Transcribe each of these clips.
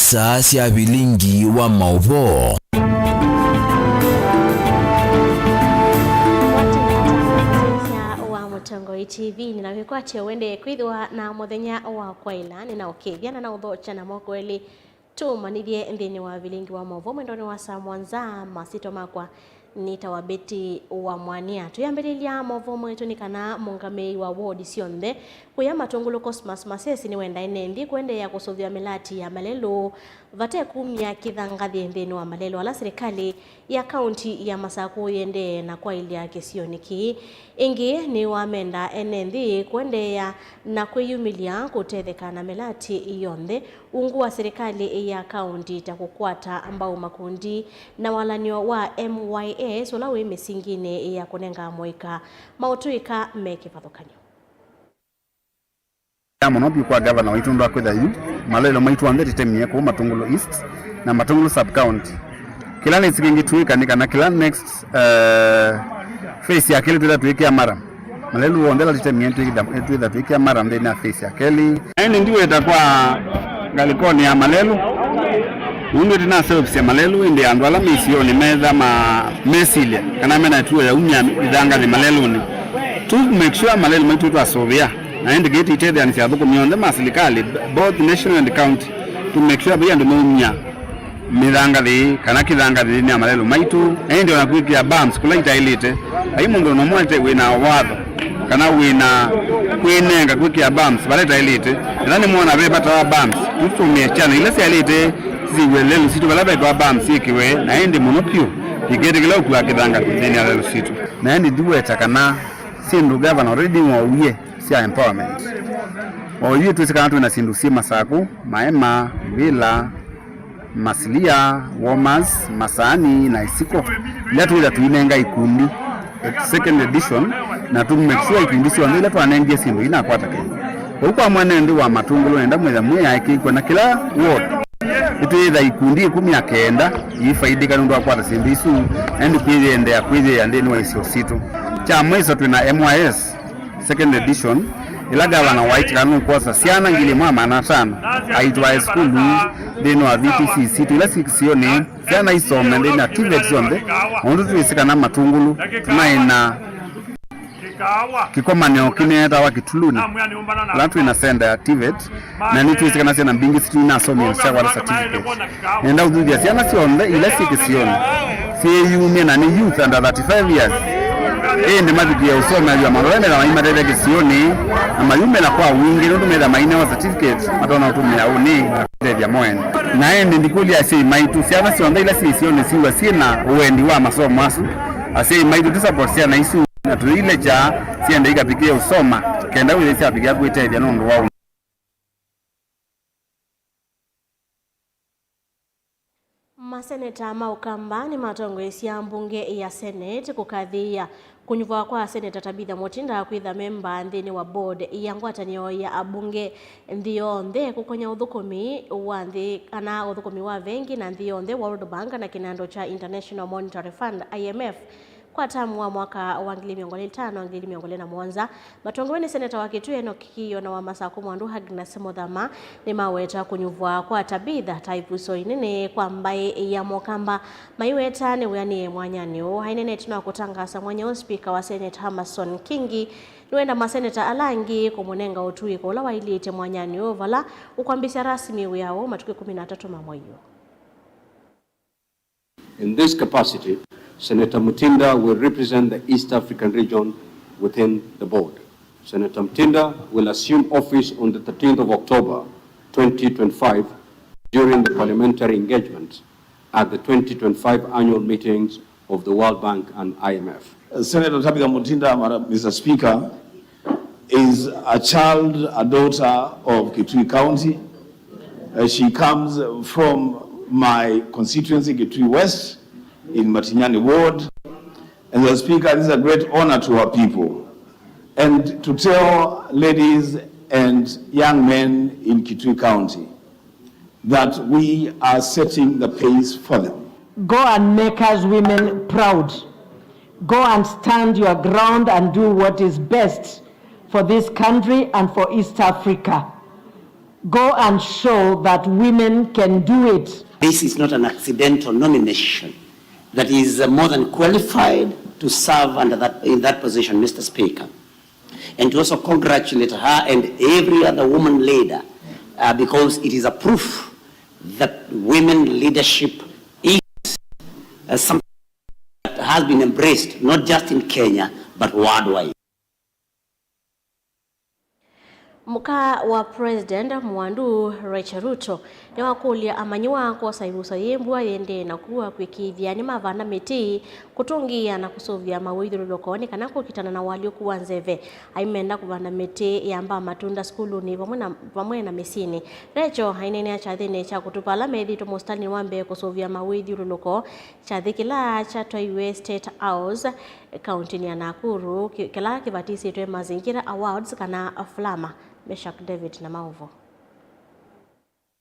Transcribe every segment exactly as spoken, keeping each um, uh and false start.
Saa sya vilingi wa maũvoo. Wa Mũtongoi T V, nĩnakwĩkwatya ũendee kwĩthĩwa na mũthenya wa kwaĩla, nĩnaũkethya na naũthokya na moko elĩ. Tũmanyĩthye nthĩnĩ wa vilingi wa maũvoo mwendonĩ wa saa mũonza. Masyĩtwa makwa nĩtawa Betty wa Mwania. Tũyambĩlĩlya maũvoo maitũ nĩ kana mũngamĩi wa wodi syonthe kũya Matũngũlũ Cosmas Masesi nĩwenda ene nthĩ kũendeea kũsũvĩa mĩlati ya malelũ vate kumya kĩthangathĩ nthĩnĩ wa malelũ ala silikalĩ ya kaunti ya Masakũ yĩendee na kwaĩlya kĩsionĩ kĩĩ. Ĩngĩ nĩwamenda ene nthĩ kũendeea na kwĩyumĩlya kũtetheka na mĩlati yonthe ungu wa silikalĩ ya kaunti ta kũkwata mbau makundi na walan'yo wa M Y S ũla wĩ mĩsinginĩ ya kũnenga amũika maũtũĩka me kĩvathũkany'o. Ya mũno vyũ kwa gavana waitũ ndwakwĩtha yu, malelũ maitũ onthe tĩtemie kũu Matũngũlũ East na Matũngũlũ sub county. Kĩla nĩsĩ kĩngĩtwĩka nĩ kana kĩla next, eh, phase ya kelĩ twĩtha twĩkĩa mara. Malelũ onthe ala tĩtemie twĩtha, twĩtha twĩkĩa mara nthĩnĩ ya phase ya kelĩ. Ĩndĩ ndiweta kwa ngalĩkonĩ ya malelũ. Nũndũ tĩnaseũvisya malelũ, ĩndĩ andũ ala me isionĩ metha ma, mesilya kana mena ĩtuo ya umya ithangathĩ malelũnĩ. To make sure malelũ maitũ twasũvĩa. Na ĩndĩ kĩĩ tũitetheanĩsya athũkũmi onthe ma silikalĩ, both national and county, to make sure vai andũ maumya mĩthangathĩ kana kĩthangathĩ nthĩnĩ ya malelũ maitũ, na ĩndĩ ona kwĩkĩa bumps kũla itaĩlĩte. Vai mũndũ ona ũmwe wĩ na watho kana wĩ na kwĩnenga kwĩkĩa bumps vala itaĩlĩte. Ĩla nĩmwona ve vata wa bumps, tũtũmĩe syana ila syaĩlĩte syĩw'e lelũ sitũ vala vetawa bumps syĩkĩwe, na ĩndĩ mũno vyũ, iketĩkĩla ũkua kĩthangathĩ nthĩnĩ ya lelũ sitũ. Na ĩndĩ ndiweta kana syĩndũ gavana already wauie sya empowerment. O yu twĩsĩ kana twĩ na syĩndũ syĩ Masakũ, Maema, Vila, Masilia, Warmers, Masaani na Isiko, ila twĩtha tũinenga ikundi, eh, second edition, na tũ make sure ikundi syonthe ila twanengie syĩndũ inakwata kĩndũ. Ũu kwa mwene nthĩ wa Matũngũlũ nenda mwĩtha mwĩaĩkĩĩkw'a na kĩla ward. Nĩtwĩtha ikundi ĩkũmi na kenda iifaidĩka nũndũ wa kwata syĩndũ isu, na ĩndĩ kwĩyĩendeea kwĩyĩĩa nthĩnĩ wa isio sitũ. Kya mwiso twĩ na M Y S, second edition, ĩla gavana waĩtĩka nũkwosa syana ngili ĩmwe na maana atano aitwae sukulu nthĩnĩ wa V T C sitũ ila syĩ kĩsionĩ, syana isome nthĩnĩ wa TVET syonthe, ũndũ twĩsĩ kana Matũngũlũ tũnaĩ na kĩkomanĩo kĩnene ta wa Kĩtulunĩ, ĩla twĩ na center ya TVET, na nĩtwĩsĩ kana syana mbingĩ sitũ inasomie na syakwata certificate. Nenda ũthuthya syana syonthe ila syĩ kĩsionĩ syĩyumye na nĩ youth under thirty-five years, ĩndĩ mavikĩe ũsomeaw'a maũndũ ala metha maimatethya kĩsionĩ, na mayumĩla kwa wingĩ nũndũ metha mainewa certificate matonya ũtũmĩa ũnĩ na kwĩtethya mo ene. Na ĩndĩ ndikũlya asyai maitũ, syana syonthe ila syĩ kĩsionĩ syĩw'a syĩ na ũendi wa masomo asu. Asyai maitũ tũ support syana isu na tũilekya syende ikavikĩe ũsoma kenda wĩthĩe syavikĩa kwĩtethya nũndũ wa ũnĩ. Maseneta ma Ũkamba nĩmatongoesya mbunge ya Senate kũkathĩĩa kũnyuvwa kwa Seneta Tabitha Mutinda kwĩtha memba nthĩnĩ wa board ya ngwatanĩo ya abunge nthĩ yonthe kũkonya ũthũkũmi wa nthĩ, kana ũthũkũmi wa vengi na nthĩ yonthe, World Bank na kĩnandũ kya International Monetary Fund, I M F, kwa tamu wa mwaka wa ngili mĩongo ĩlĩ na itano, ngili mĩongo ĩlĩ na mũonza. Matongoew'e nĩ seneta wa Kitui Enock Kĩio na wa Masakũ Mwandu Agnes Mũthama nĩmaweta kũnyuvwa kwa Tabitha ta ĩvuso ĩnene kwa mbaĩ ya Mũkamba. Maiweta nĩ wĩanĩe mwanyanĩ ũũ. Ainenete na kũtangaasa mwanya ũũ, spika wa Senate Amason Kingi nĩwenda maseneta ala angĩ kũmũnenga ũtuĩko ũla wailĩte mwanyanĩ ũũ, vala ũkwambĩsya rasmi wĩa ũũ matukũ ĩkũmi na atatũ ma mwei ũũ. In this capacity, Senator Mutinda will represent the East African region within the board. Senator Mutinda will assume office on the thirteenth of October twenty twenty-five during the parliamentary engagement at the twenty twenty-five annual meetings of the World Bank and I M F. Senator Tabitha Mutinda, Madam, Mister Speaker, is a child, a daughter of Kitui County. Uh, she comes from my constituency, Kitui West, in Matinyani Ward. And the Speaker, this is a great honor to our people. And to tell ladies and young men in Kitui County, that we are setting the pace for them. Go and make us women proud. Go and stand your ground and do what is best for this country and for East Africa. Go and show that women can do it. This is not an accidental nomination. That is, uh, more than qualified to serve under that, in that position, Mister Speaker. And to also congratulate her and every other woman leader, uh, because it is a proof that women leadership is, uh, something that has been embraced not just in Kenya but worldwide. Mũka wa President Mwandu, Rachel Ruto, nĩwakũlya amanyĩwa kwosa ĩvuso yĩ mbua yĩendee na kua kwĩkĩĩthya nĩmavanda mĩtĩ, kũtũngĩĩa na kũsũvĩa mawĩthyũlũlũko nĩ kana kũkitana na ũalyũku wa nzeve. Aimenda kũvanda mĩtĩ ya mbaa matunda sukulunĩ vamwe na, vamwe na mĩsyĩnĩ. Rachel aineenea kyathĩnĩ kya kũtupa ala methĩĩtwe mũsitalĩnĩ wa mbee kũsũvĩa mawĩthyũlũlũko, kyathĩ kĩla kyatwaiwe State House, kaũntĩnĩ ya Nakuru, kĩ-, kĩla kĩvatisĩtwe Mazingira Awards kana Flama. Meshack David na maũvo.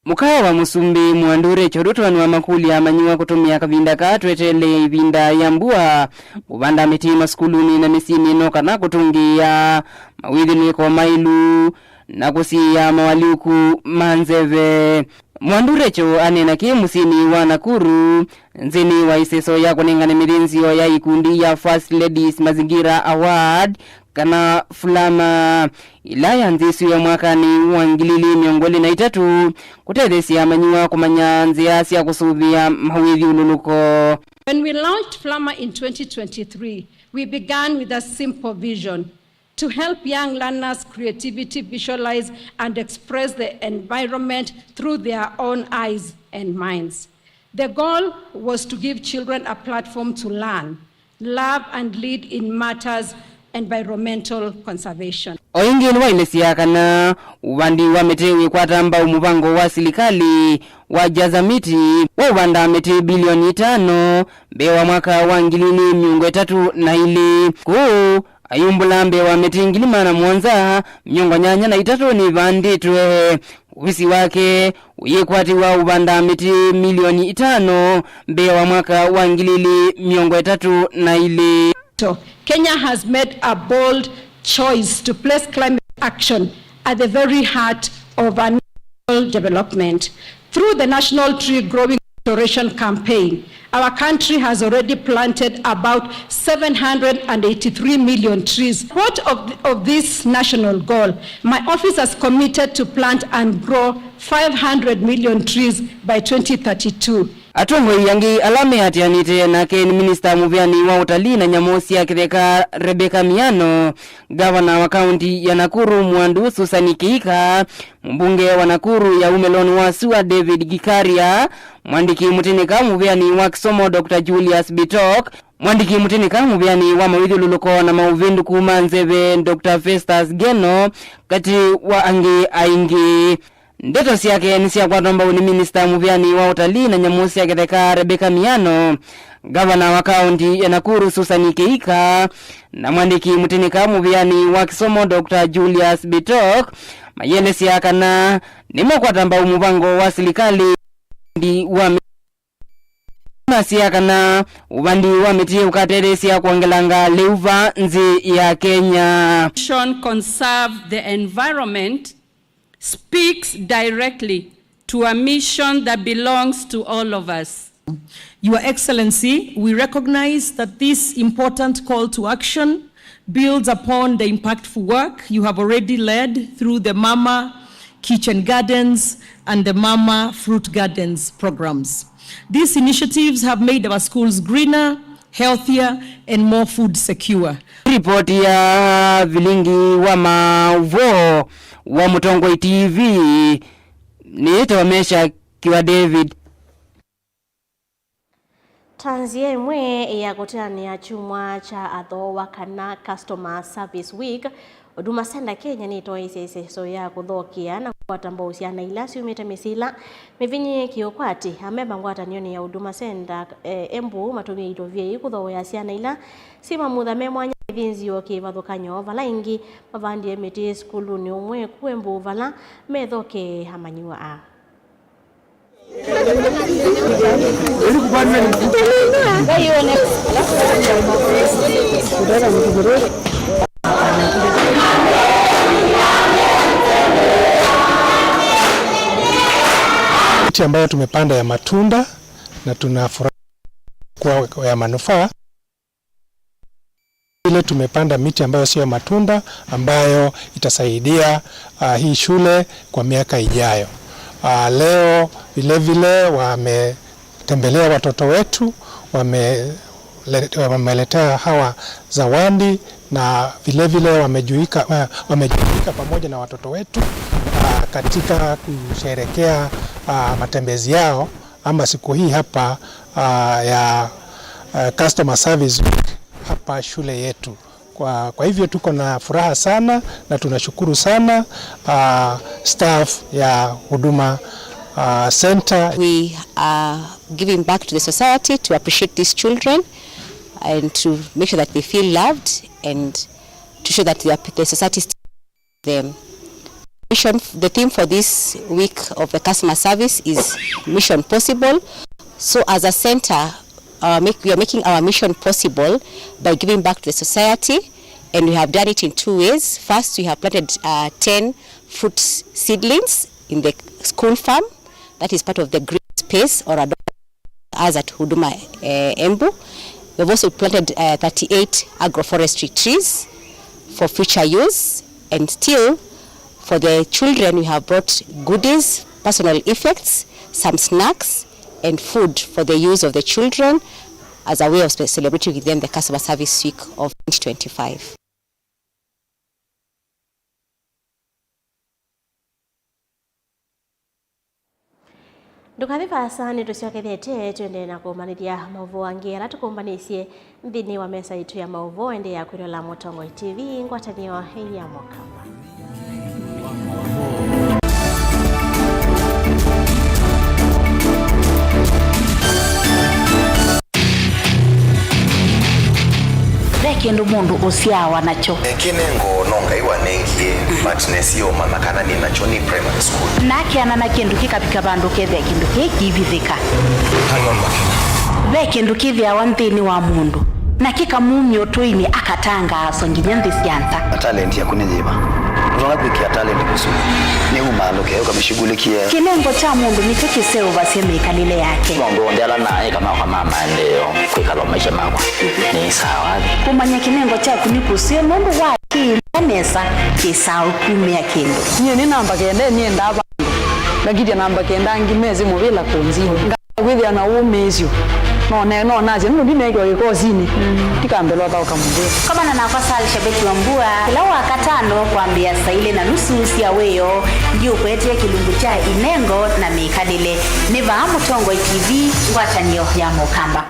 Mũka wa Mũsumbĩ Mwandu Rachel Ruto nĩwamakũlya amanyĩwa kũtũmĩa kavinda kaa tweteele ĩvinda ya mbua kũvanda mĩtĩ masukulunĩ na mĩsyĩnĩ no kana kũtũngĩĩa mawĩthyũlũlũko maĩlu na kũsiĩĩa moalyũku ma nzeve. Mwandu Rachel aneena kĩĩ mũsyĩnĩ wa Nakuru nthĩnĩ wa ĩseso ya kũnengane mĩthĩnzĩo ya ikundi ya First Ladies Mazingira Award, kana Flama, ĩla yanzĩsĩwe mwakanĩ wa ngili ilĩ mĩongo ĩlĩ na itatũ, kũtetheesya amanyĩwa kũmanya nzĩa sya kũsũvĩa mawĩthyũlũlũko. When we launched Flama in twenty twenty-three, we began with a simple vision: to help young learners' creativity visualize and express the environment through their own eyes and minds. The goal was to give children a platform to learn, love, and lead in matters environmental conservation. O ĩngĩ nĩwaelesya kana ũvandi wa mĩtĩ wĩkwata mbau mũvango wa silikalĩ wa Jaza Miti wa ũvanda mĩtĩ bilioni itano mbee wa mwaka wa ngili ilĩ mĩongo ĩtatũ na ilĩ. Kũu ayumbũla mbee wa mĩtĩ ngili maana mũonza mĩongo nyanya na itatũ nĩvandĩtwe. Ovisi wake ũyĩkwatĩw'a ũvanda mĩtĩ milioni itano mbee wa mwaka wa ngili ilĩ mĩongo ĩtatũ na ilĩ. So, Kenya has made a bold choice to place climate action at the very heart of our national development. Through the National Tree Growing Restoration Campaign, our country has already planted about seven hundred and eighty-three million trees. Part of, of this national goal, my office has committed to plant and grow five hundred million trees by twenty thirty-two. Atongoi angĩ ala meatĩanĩte nake nĩ minista mũvĩanĩ wa ũtalii na nyamũ sya kĩtheka Rebecca Miano, ngavana wa kaunti ya Nakuru Mwandu Susan Kĩika, mũmbunge wa Nakuru ya Umeloni wa Sua David Gikaria, mwandĩki mũtĩnĩka mũvĩanĩ wa kĩsomo Doctor Julius Bitok, mwandĩki mũtĩnĩka mũvĩanĩ wa mawĩthyũlũlũko na maũvĩndũku ma nzeve Doctor Festus Ngeno, katĩ wa angĩ aingĩ. Ndeto syake nĩsyakwatwa mbau nĩ minista mũvĩanĩ wa ũtalii na nyamũ sya kĩtheka Rebecca Miano, ngavana wa kaunti ya Nakuru Susan Kĩika, na mwandĩki mũtĩnĩka mũvĩanĩ wa kĩsomo Doctor Julius Bitok, mayĩelesya kana nĩmekwata mbau mũvango wa silikalĩ wa mĩ-, masya kana ũvandi wa mĩtĩ ũkatetheesya kwongelanga lĩu va nthĩ ya Kenya. Conserve the environment speaks directly to a mission that belongs to all of us. Your Excellency, we recognize that this important call to action builds upon the impactful work you have already led through the Mama Kitchen Gardens and the Mama Fruit Gardens programs. These initiatives have made our schools greener, healthier, and more food secure. Ripoti ya vilingi wa maũvoo wa Mũtongoi T V nĩĩtawa Mesha Kiwa David. Ta nzĩa ĩmwe ya kũteanĩa kyumwa kya athooa kana Customer Service Week, Huduma Center Kenya nĩtoeisye ĩseso ya kũthokea na kũkwata mbau syana ila syumĩte mĩsyĩ ĩla mĩvinyĩĩe kĩũkwati. Amemba ngwatanĩonĩ ya Huduma Center, eh, Embu matũmie itovia ii kũthooea syana ila syĩ mamutha me mwanya mĩthĩnzĩo kĩvathũkany'o, vala ĩngĩ mavandie mĩtĩ sukulunĩ ũmwe ku Embu vala methokee amanyĩw'a aa. Miti ambayo tumepanda ya matunda na tuna furaha kuwa ya manufaa. Vile tumepanda miti ambayo sio ya matunda ambayo itasaidia, ah, hii shule kwa miaka ijayo. Ah, leo vile vile wametembelea watoto wetu, wame- le- wameletea hawa zawadi na vile vile wamejuika, wa- wamejumuika pamoja na watoto wetu, ah, katika kusherehekea, ah, matembezi yao ama siku hii hapa, ah, ya, ah, Customer Service Week hapa shule yetu. Kwa, kwa hivyo tuko na furaha sana na tunashukuru sana, ah, staff ya Huduma, ah, Center. We are giving back to the society to appreciate these children and to make sure that they feel loved and to show that they are, the society is them. Mission, the theme for this week of the customer service is Mission Possible. So as a center, uh, make, we are making our mission possible by giving back to the society, and we have done it in two ways. First, we have planted, uh, ten fruit seedlings in the school farm that is part of the green space or a us at Huduma, eh, Embu. We've also planted, eh, thirty-eight agroforestry trees for future use, and still, for the children, we have brought goodies, personal effects, some snacks, and food for the use of the children as a way of spe- celebrating with them the Customer Service Week of twenty twenty-five. Ndũkathi vaasa, nĩtũsyokethete twendee na kũmanyĩthya maũvoo angĩ ala tũkũmbanĩisye nthĩnĩ wa mesa yitũ ya maũvoo. Endeea kwĩlola Mũtongoi T V, ngwatanĩo ya Mũkamba. Ve kĩndũ mũndũ ũsyaawa nakyo. Kĩnengo no Ngai wanengie, but nesie ũmanya kana nĩ nakyo nĩ primary school. Na akeana na kĩndũ kĩkavika vandũ kethĩa kĩndũ kĩĩ kĩivithĩka. Hang on, Makena. Ve kĩndũ kĩthĩawa nthĩnĩ wa mũndũ, na kĩkamumya ũtũinĩ, akatangaaswa nginya nthĩ sya nza. Na talent yaku nĩ yĩva? Ũtonya kwĩkĩa talent kũsu nĩ umaalũke ũkamĩshughulikie. Kĩnengo kya mũndũ nĩkyo kĩseũvasya mĩkalĩle yake. Maũndũ onthe ala naĩ kana kwa ma maendeeo kwĩkala maisha makwa nĩ sawa. Kũmanya kĩnengo kyaku nĩ kũseo nũndũ wa kĩĩmanya nesa kĩsaa ũkumĩa kĩndũ. Nyie nĩ namba kenda nĩendaa vandũ, ngakitya namba kenda angĩ mesĩ mũvĩla kũnzini. Kwĩthĩa na ũmĩĩsyo. No ne-, no nasye nũndũ ndineekiwa kĩkosinĩ, ndikambĩlwa thaũka mũvĩa. Komana nakwa Sal Shabeki wa Mbua kĩla Wakatano kwambĩĩa saa ilĩ na nusu sya wĩoo, ndiũkwetee kĩlungu kya inengo na mĩkalĩle. Nĩ vaa Mũtongoi T V, ngwatanĩo ya Mũkamba.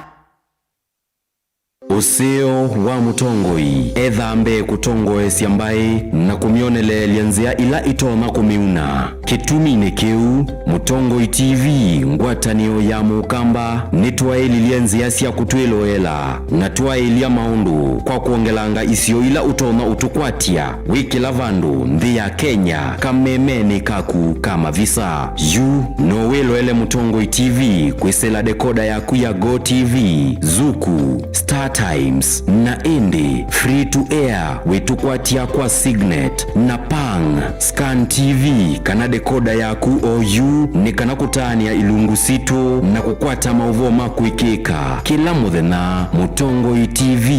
Ũseo wa mũtongoi. Etha mbee kũtongoesya mbaĩ na kũmyoneleelya nzĩa ila itonya kũmĩuna. Kĩtuminĩ kĩu, Mũtongoi T V, ngwatanĩo ya Mũkamba, nĩtwaĩlilye nzĩa sya kũtwĩloela na twaĩlya maũndũ kwa kwongelanga isio ila ũtonya ũtũkwatya wĩ kĩla vandũ nthĩ ya Kenya kamemenĩ kaku ka mavisa. Yu no wĩloele Mũtongoi T V kwĩsĩla dekoda yaku ya Go T V, Zuku, Star Times, na ĩndĩ free to air wĩtũkwatya kwa Signet na Pang. Scan T V kana dekoda yaku oyu nĩ kana kũtaanĩa ilungu sitũ na kũkwata maũvoo ma kwĩkĩka kĩla mũthenya. Mũtongoi T V,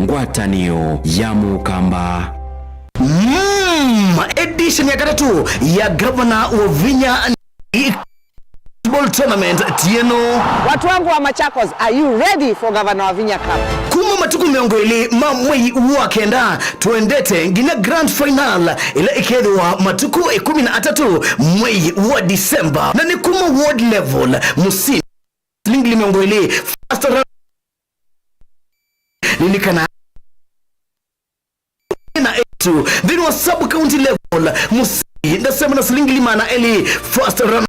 ngwatanĩo ya Mũkamba. Mm, edition ya katatũ ya Gavana wa Vinya Football Tournament tieno. Watu wangu wa Machakos, are you ready for Governor Wavinya Cup? Kuma matukũ mĩongo ĩlĩ ma mwei wa kenda, twendete nginya grand final ĩla ĩkethĩwa matukũ ĩkũmi na atatũ mwei wa December. Na nĩ kuma ward level, mũsindi silingi mĩongo ĩlĩ, first round. Lilikana na ĩtu nthĩnĩ wa sub county level, mũsindi ndasema na silingi ngili maana elĩ, first round.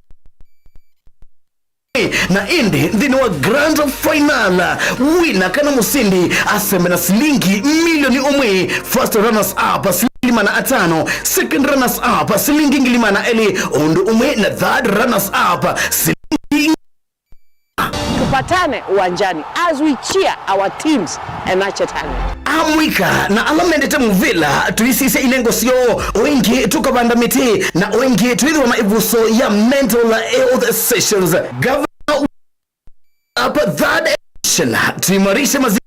Na ĩndĩ nthĩnĩ wa grand final, wina kana mũsindi asembe na silingi milioni ũmwe, first runners up silingi ngili maana atano, second runners up silingi ngili maana elĩ, ũndũ ũmwe na third runners up silingi. Tupate Chetane uwanjani as we cheer our teams and our Chetane. Amũika na ala mendete mũvĩla, tũisisya inengo syoo, o ĩngĩ tũkavanda mĩtĩ, na o ĩngĩ twĩthĩwa na ĩvuso ya mental health sessions. Gavana up third edition, tuimarishe mazi-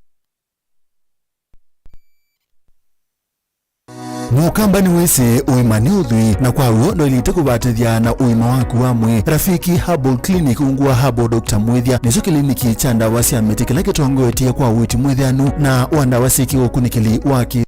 Mũkamba nĩwĩsĩ ũima nĩ ũthwii, na kwa w'o ndwaĩlĩte kũvatĩthya na ũima waku wa mwĩĩ. Rafiki Herbal Clinic ungu wa Herbal Doctor Mwĩthya nĩkyo kĩliniki kya ndawa sya mĩtĩ kĩla kĩtongoetye kwa ũiiti mwĩthĩanu na wa ndawa syĩ kĩũkunĩkĩli wa kĩ-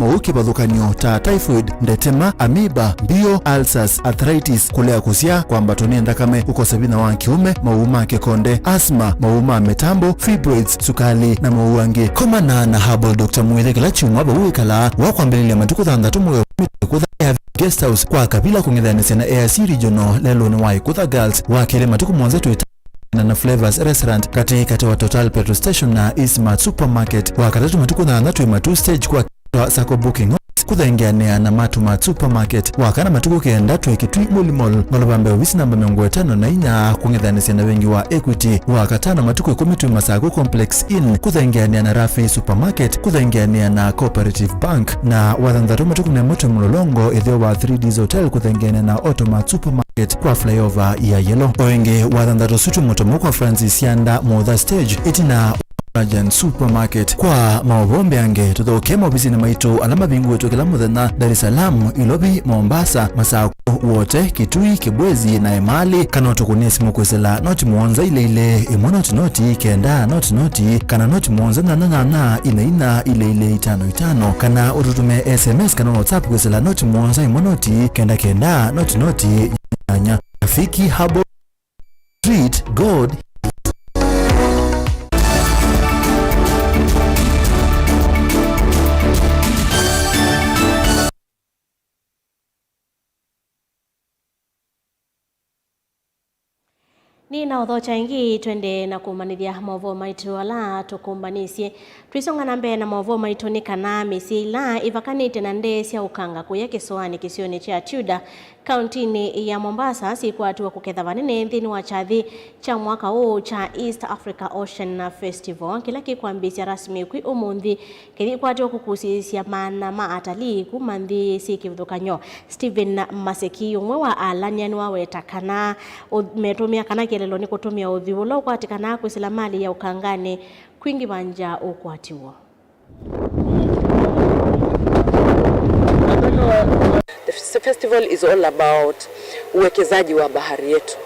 maũũ kĩvathũkany'o ta typhoid, ndetema, amoeba, mbio, ulcers, arthritis, kũlea kũsyaa, kwambatwa nĩ nthakame, kũkosa vinya wa kĩũme, maũũ ma kĩkonde, asthma, maũũ ma mĩtambo, fibroids, sukali, na maũũ angĩ. Komana na Herbal Doctor Mwĩthya kĩla kyumwa vau wĩkalaa, wa kwambĩlĩlya matukũ thanthatũ mwei wa ĩkũmi na ĩmwe Guest House kwa Kavila kũng'ethanĩsya na A I C Regional lelũnĩ wa Ĩkũtha Girls, wa kelĩ matukũ mũonza twĩ na Flavors Restaurant katĩ katĩ wa Total Petrol Station na Eastmart Supermarket, wa katatũ matukũ thanthatũ twĩ Matuu Stage kwa Sacco Booking Office kũthengeanĩa na Matumart Supermarket, wa kana matukũ kenda twĩ Kitui Muli Mall, ngolova mbee ovisi namba mĩongo ĩtano na inya kũng'ethanĩsya na vengi wa Equity, wa katano matukũ ĩkũmi twĩ Masaku Complex Inn kũthengeanĩa na Rafi Supermarket kũthengeanĩa na Cooperative Bank, na wa thanthatũ matukũ me ĩmwe twĩ Mlolongo ĩtheo wa three Ds Hotel kũthengeanĩa na Automart Supermarket kwa flyover ya Yellow. O ĩngĩ, wa thanthatũ ũsu twĩ Mũtomo kwa Francis Sianda Mutha Stage ĩtina Urgent Supermarket. Kwa maũvoo mbeange, tũthokee maovisinĩ maitũ ala mavingũĩtwe kĩla mũthenya Dar es Salaam, Ilovi, Mombasa, Masaku, Wote, Kitui, Kibwezi na Emali, kana ũtũkũnĩe simũ kwĩsĩla noti mũonza ilĩ ilĩ, ĩmwe noti noti, kenda noti noti, kana noti mũonza nyanya nyanya, ina ina, ilĩ ilĩ, itano itano, kana ũtũtũmĩe S M S kana WhatsApp kwĩsĩla noti mũonza ĩmwe noti, kenda kenda, noti noti, nyanya. Rafiki Herbal Treat God. Nĩ na ũthokya ĩngĩ, twendee na kũmanyĩthya maũvoo maitũ ala tũkũmbanĩsye. Twĩsonga na mbee na maũvoo maitũ nĩ kana mĩsyĩ ĩla ĩvakanĩte na ndee sya ũkanga kũya kĩsũanĩ kĩsionĩ kya Tudor, kauntinĩ ya Mombasa syĩkwatiwa kũketha vanene nthĩnĩ wa kyathĩ kya mwaka ũũ kya East Africa Ocean Festival, kĩla kĩkwambĩĩsya rasmi kwĩ ũmũnthĩ, kĩyĩkwatiwa kũkusĩĩsya maana ma atalii kuma nthĩ syĩ kĩvathũkany'o. Stephen Maseki, ũmwe wa alany'a, nĩwaweta kana ũ-, metũmĩa kana kĩeleelo nĩ kũtũmĩa ũthwii ũla ũkwatĩkanaa kwĩsĩla malĩ ya ũkanganĩ kwingĩvangya ũkwati woo. The fes-, festival is all about uwekezaji wa bahari yetu.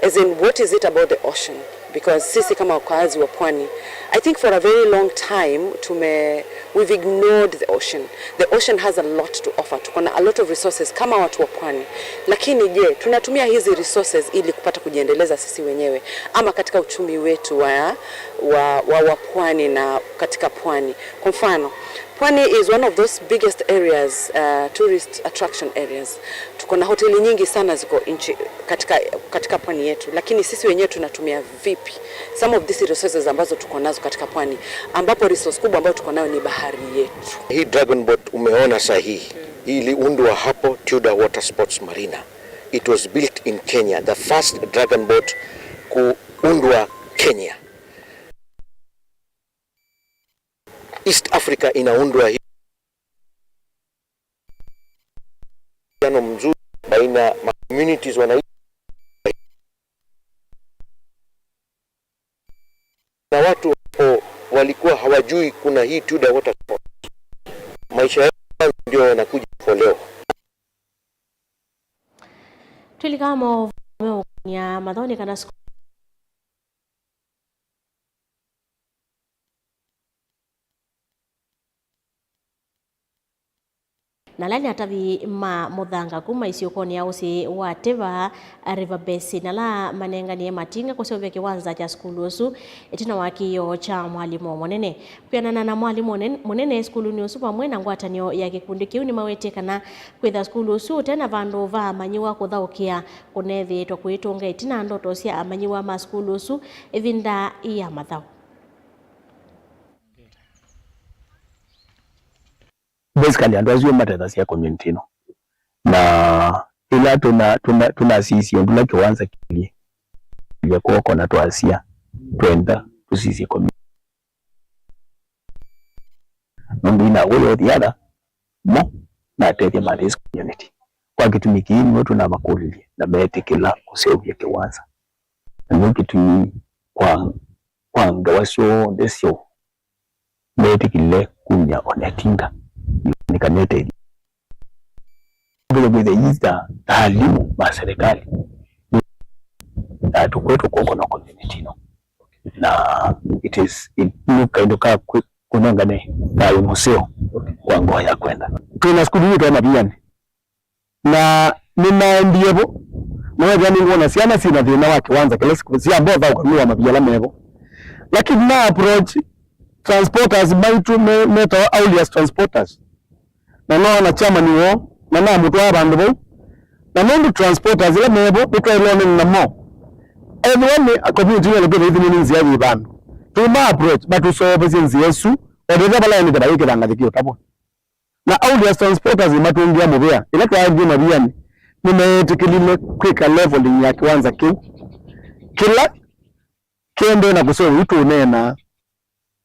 As in, what is it about the ocean? Because sisi kama wakaazi wa pwani, I think for a very long time, tume-, we've ignored the ocean. The ocean has a lot to offer. Tuko na a lot of resources kama watu wa pwani. Lakini je, tunatumia hizi resources ili kupata kujiendeleza sisi wenyewe ama katika uchumi wetu wa, wa, wa, wa pwani na katika pwani? Kwa mfano, pwani is one of those biggest areas, uh, tourist attraction areas. Tuko na hoteli nyingi sana ziko nchi, katika, katika pwani yetu, lakini sisi wenyewe tunatumia vipi some of these resources ambazo tuko nazo katika pwani, ambapo resource kubwa ambayo tuko nayo ni bahari yetu? Hii dragon boat umeona saa hii, hii iliundwa hapo Tudor Water Sports Marina. It was built in Kenya, the first dragon boat kuundwa Kenya. East Africa inaundwa hii. Uhusiano mzuri baina ma communities wanaishi na watu ambao walikuwa hawajui kuna hii Tudor Water Sports. Maisha yao ndio yanakuja hapo leo. Twĩlika maũvoo meũkany'a mathaũnĩ kana sukulu. Na ala nĩ atavi ma mũthanga kuma isyũkonĩ ya ũsĩ wa Teva, River Basin, ala manenganie matinga kũseũvya kĩwanza kya sukulu ũsu ĩtina wa kĩĩo kya mwalimũ mũnene. Kwĩanana na mwalimũ ũnen-, mũnene, sukulunĩ ũsu vamwe na ngwatanĩo ya kĩkundi kĩu nĩmawetie kana kwĩtha sukulu ũsu ũte na vandũ va amanyĩw'a kũthaũkĩa kũneethĩĩtwe kũitũnga ĩtina ndoto sya amanyĩw'a ma sukulu ũsu ĩvinda ya mathaũ. Basically, andũ asu matethasya community ĩno. Na ĩla tũna-, tũna-, tũnasisye ndula kĩwanza kĩlye kw'oko na twasya, Twenda tũsisye community. Nũndũ ina way or the other, mo natethya ma this community. Kwa kĩtumi kĩĩ nĩw'o tũnamakũlilye na meetĩkĩla kũseũvya kĩwanza. Na nĩw'o kĩtumi kwa, kwa ngewa syonthe syoo, meetĩkĩlile kumya o na ĩtinga nĩ kana ĩtethye. Kũthĩkĩthya ii ta, ta alimũ ma serikali, na tũkwetwe kw'oko na community ĩno. Na it is, it, nĩ kaĩndũ ka kwĩ-, kũnengane thayũ mũseo kwa ngoo ya kwenda. Twĩ na sukulu yĩtawa Mavianĩ. Na nĩnaendie vo, na wethĩa nĩngwona syana syĩ na thĩna wa kĩwanza kĩla siku-, syambothaũka nũndũ wa mavia ala mevo. Lakini na approach transporters maitũ me-, metawa Aulius Transporters. Na noona chairman woo, na namũtwaa vandũ vau. Na nũndũ transporters ila mevo, nĩtwaĩle ũnene namo. Ethĩwa nĩ a community nene kwĩthwa ithimũ nĩ nzĩa yĩ vandũ. Tũma approach, matũseũvĩsye nzĩa ĩsu, o ĩthĩa vala endete vayĩkĩtha ngathĩkĩ ũtavwa. Na Aulius Transporters nĩmatũngĩa mũvea. Ĩla twaendie Mavianĩ, nĩmeetĩkĩlile kwĩka leveling ya kĩwanza kĩu. Kĩla kĩendee na kũseũvwa yu tũũneenaa,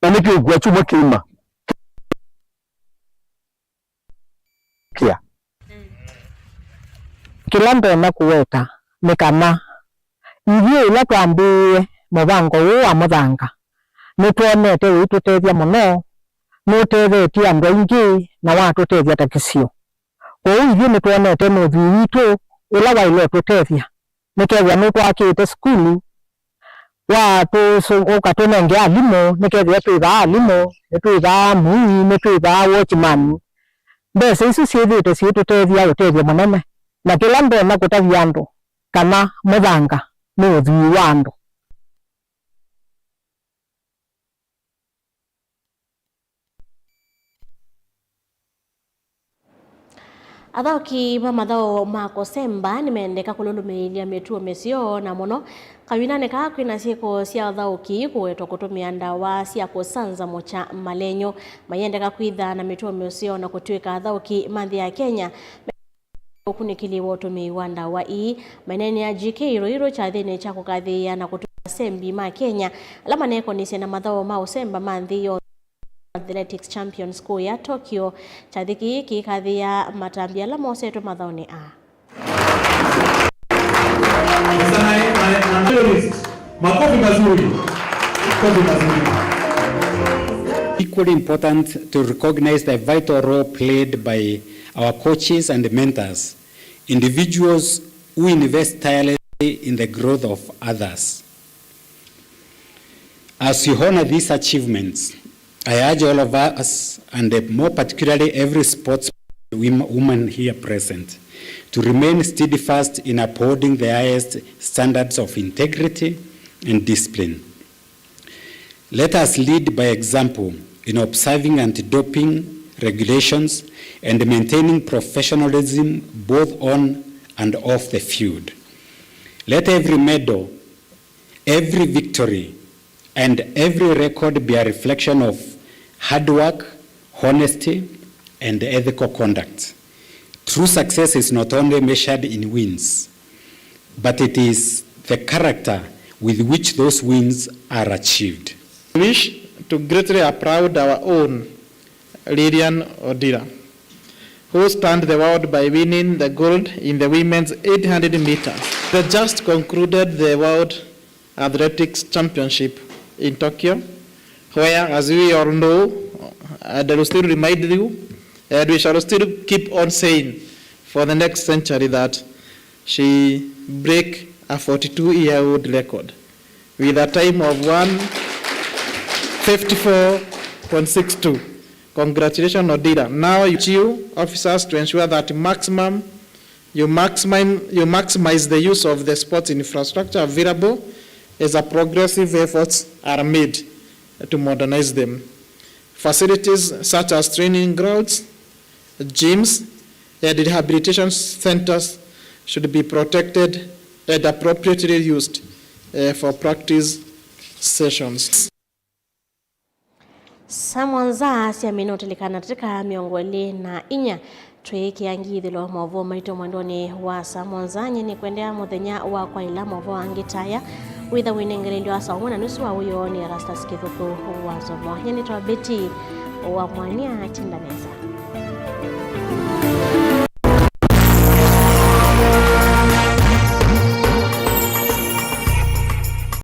na nĩkĩũkua kyumwa kĩima. Kĩa. Kĩla ndonya kũweta nĩ kana ithyĩ ĩla twambĩĩe mũvango ũũ wa mũthanga, nĩtwonete ũitũtethya mũno, nũtethetye andũ aingĩ na watũtethya ta kĩsio. Kwoou ithyĩ nĩtwonete nĩ ũthwii witũ ũla waĩle ũtũtethya, nĩkethĩa nũtwakĩte sukulu, watũsũ-, ũkatũnenge alimũ, nĩkethĩa twĩ vaa alimũ, nĩtwĩ vaa mui, nĩtwĩ vaa watchman. Mbesa isu syĩthĩĩtwe syĩtũtethya ũtethyo mũnene, na kĩla ndonya kũtavya andũ kana mũthanga nĩ ũthwii wa andũ. Athaũki ma mathaũ ma kũsemba nĩmendeka kũlũlũmĩĩlya mĩtuo mĩseo, na mũno kavindanĩ kaa kwĩna syĩko sya ũthaũki kũwetwa kũtũmĩa ndawa sya kũsanzamũkya malenyo. Mayendeka kwĩtha na mĩtuo mĩseo na kũtw'ĩka athaũki ma nthĩ ya Kenya. Ũkunĩkĩli wa ũtũmĩi wa ndawa ii. Maineenea G K Ruiru kyathĩnĩ kya kũkathĩĩa na kũtw'ĩka asembi ma Kenya ala manekonisye na mathaũ ma ũsemba ma nthĩ yonthe, Athletics Champions kũũ ya Tokyo. Kyathĩ kĩĩ kĩikathĩĩa matambya ala mosetwe mathaũnĩ aa. Makofi mazuri. Makofi mazuri. Equally important to recognize the vital role played by our coaches and mentors, individuals who invest tirelessly in the growth of others. As we honor these achievements, I urge all of us, and more particularly every sports wom-, woman here present, to remain steadfast in upholding the highest standards of integrity and discipline. Let us lead by example in observing anti-doping regulations and maintaining professionalism both on and off the field. Let every medal, every victory, and every record be a reflection of hard work, honesty, and ethical conduct. True success is not only measured in wins, but it is the character with which those wins are achieved. I wish to greatly applaud our own Lilian Odira, who stunned the world by winning the gold in the women's eight hundred meters. They just concluded the World Athletics Championship in Tokyo, where, as we all know, and I will still remind you, and we shall still keep on saying for the next century, that she break a forty-two-year-old record with a time of one fifty-four point six two. Congratulations, Odira. Now you officers to ensure that maximum, you maximum, you maximize the use of the sports infrastructure available as a progressive efforts are made to modernize them. Facilities such as training grounds, gyms, and rehabilitation centers should be protected and appropriately used, eh, for practice sessions. Saa mũonza sya mĩnũtĩ ĩlĩkana ndatĩka mĩongo ĩlĩ na inya, twĩĩkĩa ngithĩlo maũvoo maitũ mwendonĩ wa saa mũonza. Nyie nĩkwendea mũthenya wa kwaĩla maũvoo angĩ ta aya. Wĩtha wĩnengelendywa asa ũmwe na nusu wa ũyo nĩ Erastus Kĩthũkũ wa Nzomo. Nyie nĩtawa Betty wa Mwania. Tinda nesa.